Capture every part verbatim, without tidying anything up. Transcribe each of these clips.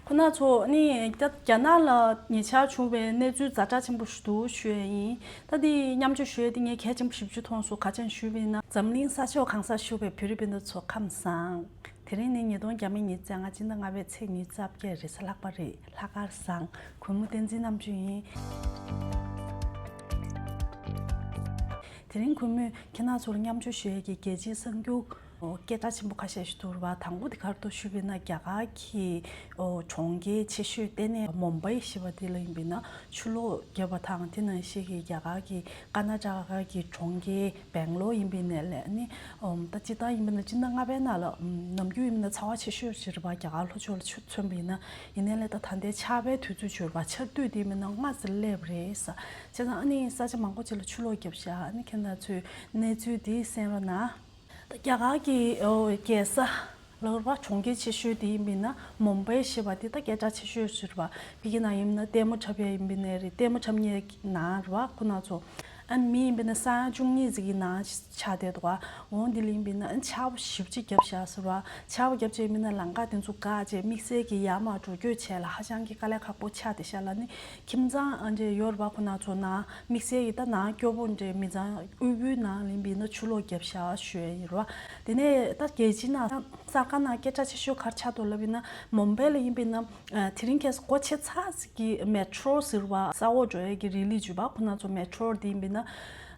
ཁོང་རྣམ་ཚོ་ནི་རྒྱ་རྒྱ་ནག་ལ་ཉེ་ཆར་བྱུང་བའི་གནས་ཚུལ་ཛ་དྲག་ཆེན་པོ་ཞིག་འདུག་ཞུ་ཡས་ཡིན། ད་འདི་མཉམ་སྤྱོད་ཞུ་ཡས་འདི་ངས་གལ་ཆེན་པོ་ཞིག་མཐོང་སོང་། ག་ཅན་ཞུས་པ་ཡིན་ན་འཛམ་གླིང་ས་ཕྱོགས་གང་སར་བཞུགས་པའི་བོད་རིགས་སྤུན་ཟླ་ཚོ་ཁམས་བཟང་། དེ་རིང་ནི་ཉིས་སྟོང་ཉི་ཤུ་རྩ་ལྔ་སྤྱི་ཟླ་ལྔ་པའི་ཚེས་ཉི་ཤུ་རྩ་བརྒྱད་རེས་གཟའ་ལྷག་པ་རེད། ལྷག་དཀར་བཟང་། གུས་མོ་བསྟན་འཛིན་རྣམ་དཔྱོད་ཡིན། དེ་རིང་གུས་མོས་ཁྱེད་རྣམ་ཚོར་མཉམ་སྤྱོད་ཞུ་ཡས་ཀྱི་རྒྱལ་སྤྱིའི་གསར་འགྱུར་སྐད་གྲགས་ཆེན་པོ་ཁ་ཤས་ཤིག་འདུག་ར་བ། དང་པོ་དེ་ག་རེ་འདུག་ཞུས་པ་ཡིན་ན། རྒྱ་གར་གྱི་གྲོང་ཁྱེར་ཆེ་ཤོས་ལྟེ་གནས་མུམ་བྷའི་ཞེས་པ་དེ་ལ་ཡིན་པ་ཡིན་ན་ཆུ་ལོག་བརྒྱབ་པ་དང་། དེ་ནང་བཞིན་གྱི་རྒྱ་གར་གྱི་ཀར་ན་ཊ་ཀ་གི་གྲོང་ཁྱེར་སྦེང་ལོར་ཡིན་པ་ཡིན་ནའི་ལས་ནི། ཨོམ། ད་སྤྱིར་བཏང་ཡིན་པ་ན་སྤྱི་ཟླ་ལྔ་པའི་ནང་ལ། ཨོམ། ནམ་རྒྱུན་ཡིན་པ་ན་ཚ་བ་ཆེ་ཤོས་ཤིག་རེད་པ། རྒྱ་གར་ལྷོ་ཕྱོགས་ལ་ཆུ་མཚོན་པ་ཡིན་ན། ཡིན་ནའི་ལས་ད་ད་ལྟའི་ཆར་པའི་དུས་ཚོད་བྱོས་པ། ཆར་དུས་དེ་ཡིན་པ་ན་སྔ་ཙམ་སླེབས་རེད་ས། བྱས་ཙང་ཨ་ནི་ས་ཆ་མང་པོ་ཅིག་ལ་ཆུ་ལོག་བརྒྱབ་ཤག་ཨ་ནི་ཁྱེད་རྣམ་ཚོས་གནས་ཚུལ་འདི་གསན་རོགས་གནང་། ད་རྒྱ་གར་གྱི་ཨོ་རྒྱལ་ས་ལ་རེད་པ། གྲོང་ཁྱེར་ཆེ་ཤོས་དེ་ཡིན་པ་ཡིན་ན་མུམ་བྷའི་ཞེས་པ་དེ་ད་སྐད་གྲགས་ཆེ་ཤོས་ཤིག་རེད་པ། ཕ་གི་ནང་ཡིན་ན་ལྟད་མོ་འཁྲབ་ཡས་ཡིན་པ་ཡིན་ནའི་རེད། ལྟད་མོ་འཁྲབ་མཁན་ནང་རེད་པ། ཁོང་རྣམ་ཚོ། ཨ་ནི་མི་ཡིན་པ་ཡིན་ན་ས་ཡ་བཅུ་གཉིས་ཙམ་གྱི་ནང་ཆགས་བསྡད་འདུག་ག་འོ་འདི་ལ་ཡིན་པ་ཡིན་ན་ཨ་ནི་ཆར་པ་ཞེ་པོ་ཅིག་བརྒྱབ་ཤག་ཟེར་བ། ཆར་པ་བརྒྱབ་བྱས་ཡིན་པ་ཡིན་ན་ལམ་ཁ་དེ་ཚོ་འགག་བྱས་དམིགས་བསལ་གྱི་ཡར་མར་འགྲོ་སྐྱོད་བྱས་ལ་ཧ་ཅང་གི་དཀའ་ལས་ཁག་པོ་ཆགས་བསྡད་ཤག་ལ། ཨ་ནི་ཁྱིམ་ཚང་ཨ་འདྲས་ཡོད་རེད་པ། ཁོང་རྣམ་ཚོ་ནང་དམིགས་བསལ་གྱི་ད་ནང་སྐྱོ་པོ་འདྲས་མི་ཚང་དབུལ་པོའི་ནང་ལ་ཡིན་པ་ཡིན་ན་ཆུ་ལོག་བརྒྱབ་ཤག་ཞུ་ཡས་ཡིན་རེད་པ། དེ་ནས་ད་རྒྱལ་སྤྱི་ནང་གསར་ཁང་ནང་སྐད་གྲགས་ཆེ་ཤོས་ག་རེ་ཆགས་འདུག་ལབ་ཡིན་ན་མུམ་བྷའི་ལ་ཡིན་པ་ཡིན་ན། ཨ། དེ་རིང་ཁ་སང་སྒོ་ཕྱེ་ཚར་ཙམ་གྱི་མེ་ཊོ་རོ་ཟེར་བ། ས་འོག་འགྲོ་ཡས་ཀྱི་རི་ལི་བརྒྱུད་པ། ཁོང་རྣམ་ཚོ་མེ་ཊོ་རོ་དེ་ཡིན་པ་ཡིན་ན།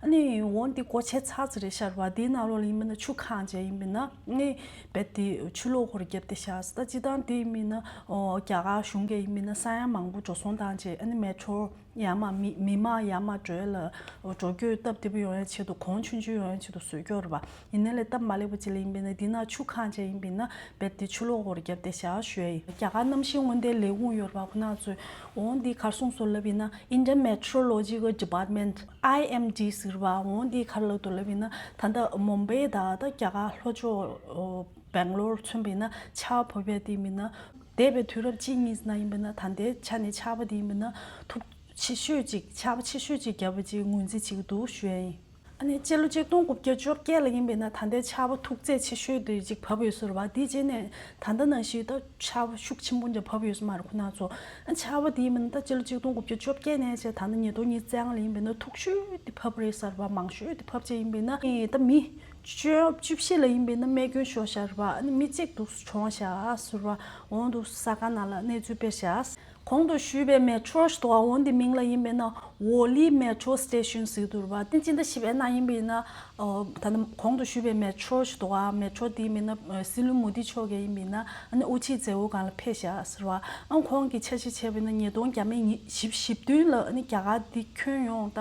ཨ་ནི་འོ་འདི་སྒོ་ཕྱེ་ཚར་ཙམ་རེད་ཤག་རེད་པ། དེའི་ནང་ལོགས་ལ་ཡིན་པ་ཡིན་ན་ཆུ་གང་བྱས་ཡིན་པ་ཡིན་ན་ཨ་ནི་རྦད་དེ་ཆུ་ལོག་ཁོ་རང་བརྒྱབ་བསྡད་ཤག་ད་སྤྱིར་བཏང་དེ་ཡིན་པ་ཡིན་ན་ཨོ་རྒྱ་གར་གཞུང་གིས་ཡིན་པ་ཡིན་ན་ས་ཡ་མང་པོ་འགྲོ་སོང་བཏང་བྱས་ཨ་ནི་མེ་ཊོ་རོ་ཡར་མར་མི་མི་མང་ཡར་མར་འགྲོ་ཡས་ལ་འགྲོ་སྐྱོད་སྟབས་བདེ་པོ་ཡོང་ཡས་ཆེད་དུ་གོང་ཆུང་ཆུང་ཡོང་ཡས་ཆེད་དུ་བཟོས་ཀྱི་ཡོད་རེད་པ། ཡིན་ནའི་ལས་སྟབས་མ་ལེགས་པ་ཅིག་ལ་ཡིན་པ་ཡིན་ན་འདི་ནང་ཆུ་གང་བྱས་ཡིན་པ་ཡིན་ན་རྦད་དེ་ཆུ་ལོག་ཁོ་རང་བརྒྱབ་བསྡད་ཤག་ཞུ་ཡས་ཡིན། རྒྱ་གར་གནམ་གཤིས་སྔོན་བརྡའི་ལས་ཁུངས་ཡོད་རེད་པ། ཁོང་རྣམ་ཚོས་འོ་འདི་ག་རེ་གསུངས་སོང་ལབ་ཡིན་ན་Indian Meteorological Department, I M D ཟེར་བ། འོ་འདི་ག་རེ་ལབ་འདུག་ལབ་ཡིན་ན་ད་ལྟ་མུམ་བྷའི་དང་ད་རྒྱ་གར་ལྷོ་ཕྱོགས་སྦེང་ལོར་མཚོན་པ་ཡིན་ན་ཆར་པ་བབས་ཡས་དེ་ཡིན་པ་ཡིན་ན། འདས་པའི་དུས་རབས་གཅིག་གཉིས་ནང་ཡིན་པ་ཡིན་ན་ད་ལྟའི་ཆ་ནས་ཆར་པ་དེ་ཡིན་པ་ཡིན་ན་མཐུག་ཆེ་ཤོས་ཅིག་ཆར་པ་ཆེ་ཤོས་ཅིག་བརྒྱབ་པ་ཅིག་ངོས་འཛིན་བྱེད་ཀྱི་འདུག་ཞུ་ཡས་ཡིན། ཨ་ནི་སྤྱི་ལོ་ཆིག་སྟོང་དགུ་བརྒྱ་བཅོ་བརྒྱད་ལ་ཡིན་པ་ཡིན་ན་ད་ལྟའི་ཆར་པ་མཐུག་ཚད་ཆེ་ཤོས་དེ་ཅིག་བབས་ཡོད་ས་རེད་པ། དེ་རྗེས་ནས་ད་ལྟ་ནང་བཞིན་ད་ཆར་པ་ཤུགས་ཆེན་པོ་འདྲ་བབས་ཡོད་ས་མ་རེད། ཁོང་རྣམ་ཚོ་ཨ་ཆར་པ་དེ་ཡིན་པ་ཡིན་ན་ད་སྤྱི་ལོ་ཆིག་སྟོང་དགུ་བརྒྱ་བཅོ་བརྒྱད་ནས་བྱས་ད་ལྟ་ཉིས་སྟོང་ཉི་ཤུ་རྩ་ལྔ་ལ་ཡིན་པ་ཡིན་ན་མཐུག་ཤོས་དེ་བབས་རེད་ས་རེད་པ། མང་ཤོས་དེ་བབས་བྱས་ཡིན་པ་ཡིན་ན་ཨེ་ད་མི་བཅུ་བཅུ་བཞི་ལ་ཡིན་པ་ཡིན་ན་རྨས་སྐྱོན་ཤོར་ཤག་རེད་པ། ཨ་ནི་མི་གཅིག་འདུག་གྲོངས་ཤག་ཟེར་བ། འོ་འདུག་གསར་ཁང་ནང་ལ་གནས་ཚུལ་སྤེལ་ཤག་གོང་དུ་ཞུས་པའི་མེ་ཊོ་རོ་ཞིག་འདུག་ག་འོ་འདི་མིང་ལ་ཡིན་པ་ཡིན་ན་Worli Metro Station ཟེར་གྱི་འདུག་རེད་པ། དེ་སྤྱི་ཟླ་བཞི་པའི་ནང་ཡིན་པ་ཡིན་ན་ཨོ་ད་ནི་གོང་དུ་ཞུས་པའི་མེ་ཊོ་རོ་ཞིག་འདུག་ག་མེ་ཊོ་རོ་འདི་ཡིན་པ་ཡིན་ན་སྲིད་བློན་མོ་དི་མཆོག་གིས་ཡིན་པ་ཡིན་ན་ཨ་ནི་དབུ་འབྱེད་མཛད་སྒོ་སྒང་ལ་ཕེབས་ཤག་ཟེར་བ། ཨ་ཁོང་གིས་འཆར་གཞི་བྱས་པ་ཡིན་ན་ཉིས་སྟོང་ཉི་ཤུ་བཞི་བཅུ་བདུན་ལ་ཨ་ནི་རྒྱ་གར་འདི་ཁྱོན་ཡོངས་ད་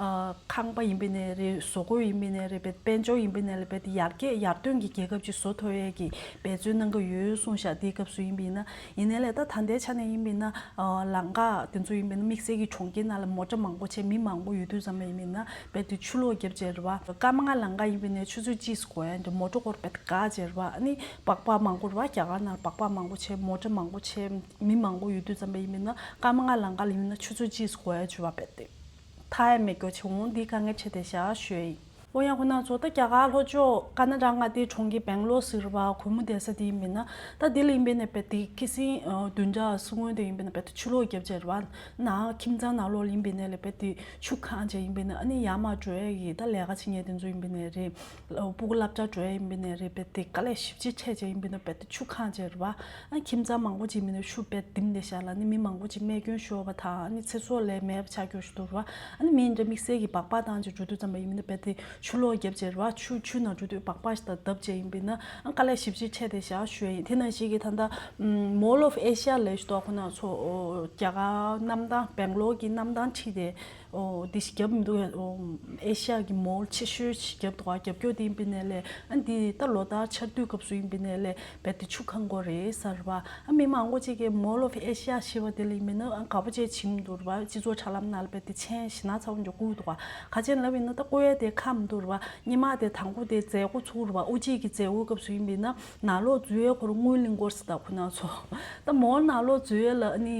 ཨ་ཁང་པ་ཡིན་པ་ཡིན་ནའི་རེད། བཟོ་བཀོད་ཡིན་པ་ཡིན་ནའི་རེད། དཔལ་འབྱོར་ཡིན་པ་ཡིན་ནའི་རེད། རྦད་དེ་ཡར་རྒྱས་ཡར་ཐོན་གྱི་རྒྱལ་ཁབ་ཅིག་བཟོ་ཐུབ་ཡས་ཀྱི་འབད་བརྩོན་གནང་གི་ཡོད་གསུངས་ཤག་དེའི་སྐབས་སུ་ཡིན་པ་ཡིན་ན། ཡིན་ནའི་ལས་ད་ད་ལྟའི་ཆ་ནས་ཡིན་པ་ཡིན་ན་ཨ་ལམ་ཁ་དེ་ཚོ་ཡིན་པ་ཡིན་ན་དམིགས་བསལ་གྱི་གྲོང་ཁྱེར་ནང་ལ་མོ་ཊ་མང་པོ་བྱས་མི་མང་པོ་ཡོད་དུས་ཙམ་པ་ཡིན་པ་ཡིན་ན་རྦད་དེ་ཆུ་ལོག་བརྒྱབ་བྱས་རེད་པ། ཀརྨ་ལམ་ཁ་ཡིན་པ་ཡིན་ན་ཆུ་ཚོད་གཅིག་འགོར་ཡས་འདྲ། མོ་ཊ་སྐོར་རྦད་དེ་འགག་བྱས་རེད་པ། ཨ་ནི་སྦག་སྦག་མང་པོ་རེད་པ། རྒྱ་གར་ནང་སྦག་སྦག་མང་པོ་བྱས་མོ་ཊ་མང་པོ་བྱས་མི་མང་པོ་ཡོད་དུས་ཙམ་པ་ཡིན་པ་ཡིན་ན་ཀརྨ་ལམ་ཁ་ལ་ཡིན་པ་ཡིན་ན་ཆུ་ཚོད་གཅིག་འགོར་ཡས་བྱས་པ། རྦད་དེ་ཐར་ཡས་མེད་སྐྱོ་བྱས། འོ་འདི་དཀའ་ངལ་འཕྲད་བསྡད་ཤག་ཞུ་ཡས་ཡིན། འོ་ཡང་ཁོང་རྣམ་ཚོ་ད་རྒྱ་གར་ལྷོ་ཕྱོགས་ཀར་ན་ཊ་ཀ་མངའ་སྡེའི་གྲོང་ཁྱེར་སྦེང་ལོར་ཟེར་བ། གུས་མོ་བསྡད་ས་དེ་ཡིན་པ་ཡིན་ན་ད་དེ་ལ་ཡིན་པ་ཡིན་ན་རྦད་དེ་ཁ་སང་ཨ་བདུན་ཕྲག་སྔོན་དེ་ཡིན་པ་ཡིན་ན་རྦད་དེ་ཆུ་ལོག་བརྒྱབ་བྱས་རེད་པ། ནང་ཁྱིམ་ཚང་ནང་ལོགས་ལ་ཡིན་པ་ཡིན་ན་ལས་རྦད་དེ་ཆུ་གང་བྱས་ཡིན་པ་ཡིན་ན་ཨ་ནི་ཡར་མར་འགྲོ་ཡས་ཀྱི་ད་ལས་ཀ་བྱེད་མཁན་དེ་ཚོ་ཡིན་པ་ཡིན་ན་རེད། སྤུ་གུ་སློབ་གྲྭ་འགྲོ་ཡས་ཡིན་པ་ཡིན་ན་རེད། རྦད་དེ་དཀའ་ལས་ཞེ་པོ་ཅིག་འཕྲད་བྱས་ཡིན་པ་ཡིན་ན་རྦད་དེ་ཆུ་གང་བྱས་རེད་པ། ཨ་ཁྱིམ་ཚང་མང་པོ་ཅིག་མིན་ན་ཆུ་རྦད་དེ་ལྡིང་བསྡད་ཤག་ལ། ཨ་ནི་མི་མང་པོ་ཅིག་རྨས་སྐྱོན་ཤོར་བ་དང་ཨ་ནི་ཚེ་སྲོག་ལས་མེད་པ་ཆགས་རྒྱུ་ཞིག་འདུག་ར། ཨ་ནི་མི་འདྲ་དམིགས་བསལ་གྱི་སྦག་སྦག་བཏང་བྱས་འགྲོ་དུས་ཙམ་པ་ཡིན་མིན་ན་རྦད་དེ་ཆུ་ལོག་བརྒྱབ་བྱས་ར། ཆུ་ཆུ་ནང་འགྲོ་དུས་སྦག་སྦག་ཞིག་དང་བརྡབ་བྱས་ཡིན་པས་ན་ཨ་དཀའ་ལས་ཞེ་པོ་ཅིག་འཕྲད་བསྡད་ཤག་ཞུ་ཡ་ཡིན། དེ་ནང་བཞིན་གྱི་ད་ལྟ་Mall of Asia ལབ་ཞིག་འདུག་ཁོ་ན་ཚོ་རྒྱ་གར་གནམ་ཐང་སྦེང་ལོར་གྱི་གནམ་ཐང་ཁྲིད་དེ། ཨོ་འདི་ཞིག་བརྒྱབ་མི་འདུག་ཨོ་ཨེ་ཤ་ཡ་གི་མོལ་ཆེ་ཤོས་ཞིག་བརྒྱབ་འདུག་ཨ་རྒྱབ་སྐྱོར་དེ་ཡིན་པ་ཡིན་ནའི་ལས་ཨ་འདི་ད་ལོ་ལྟར་ཆར་དུས་སྐབས་སུ་ཡིན་པ་ཡིན་ནའི་ལས་རྦད་དེ་ཆུ་གང་གི་རེད་ཟེར་བ། ཨ་མི་མང་པོ་ཅིག་གིས་Mall of Asia ཞེས་པ་དེ་ལ་ཡིན་པ་ཡིན་ན་ཨ་དགའ་པོ་བྱས་ཕྱིན་འདུག་རེད་པ། སྤྱི་ཚོགས་དྲ་ལམ་ནང་ལ་རྦད་དེ་མཆན་ཞེ་དྲག་ཚ་པོ་འཇོག་དགོས་འདུག་ག་ག་ཅན་ལབ་ཡིན་ན་ད་བཀོད་ཡ་དེ་ཁག་མི་འདུག་རེད་པ། སྔོན་མ་དེ་དང་པོ་དེ་མཛད་སྒོ་ཚུགས་རེད་པ། དབུ་འབྱེད་ཀྱི་མཛད་སྒོའི་སྐབས་སུ་ཡིན་པ་ཡིན་ན་ནང་ལོགས་འཛུལ་ཡའི་ཁོ་རང་དངུལ་ལེན་དགོས་ཟེར། ད་ཁོ་ན་ཚོ་ད་མོལ་ནང་ལོགས་འཛུལ་ཡ་ལ་ཨ་ནི།